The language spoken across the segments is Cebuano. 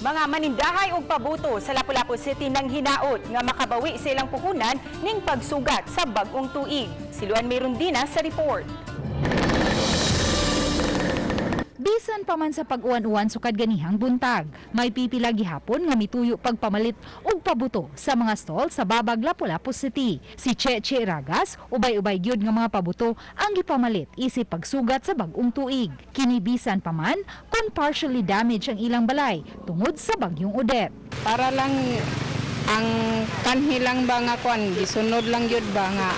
Mga manindahay og pabuto sa Lapu-Lapu City nang hinaot nga makabawi sa ilang puhunan ning pagsugat sa bag-ong tuig. Si Luan Merundina sa report. Bisan pa man sa pag-uwan-uwan sukad ganihang buntag, may pipila gihapon nga mituyo pagpamalit og pabuto sa mga stall sa Babag, Lapu-Lapu City. Si Cheche Ragas, ubay-ubay gyud nga mga pabuto ang gipamalit isip pagsugat sa bag-ong tuig. Kini bisan pa man kung partially damaged ang ilang balay tungod sa bagyong Odette. Para lang ang kanhi lang ba nga kwan, gisunod lang gyud ba nga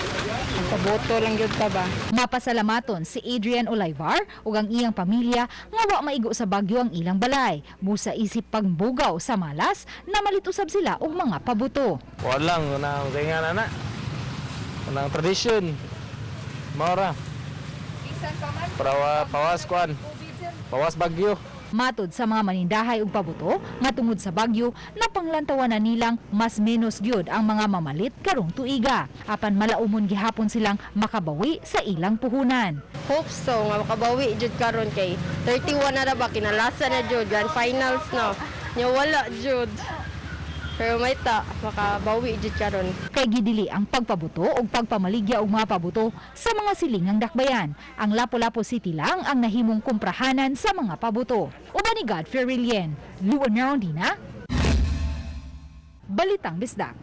ang paboto lang gyud ta ba. Mapasalamaton si Adrian Olivar ug ang iyang pamilya nga wa maigo sa bagyo ang ilang balay. Busa isip pagbugaw sa malas, namalit usab sila og mga pabuto. Walang na kay nga na na. Unang tradition. Maura. Para pawas kuan. Pawas bagyo. Matod sa mga manindahay og pabuto nga tungod sa bagyo, napanglantawan na nilang mas menos gyud ang mga mamalit karong tuiga. Apan malaumon gihapon silang makabawi sa ilang puhunan. Hope so nga makabawi jud karon kay 31 na ra ba, kinalasa na jud, grand finals no nya, wala jud, pero may ta makabawi jud karon. Kay gidili ang pagpabuto o pagpamaligya og mga pabuto sa mga silingang dakbayan. Ang Lapu-Lapu City lang ang nahimong kumprahanan sa mga pabuto. Uban ni Godfrey Rilien, Luan Merondina, Balitang Bisdak.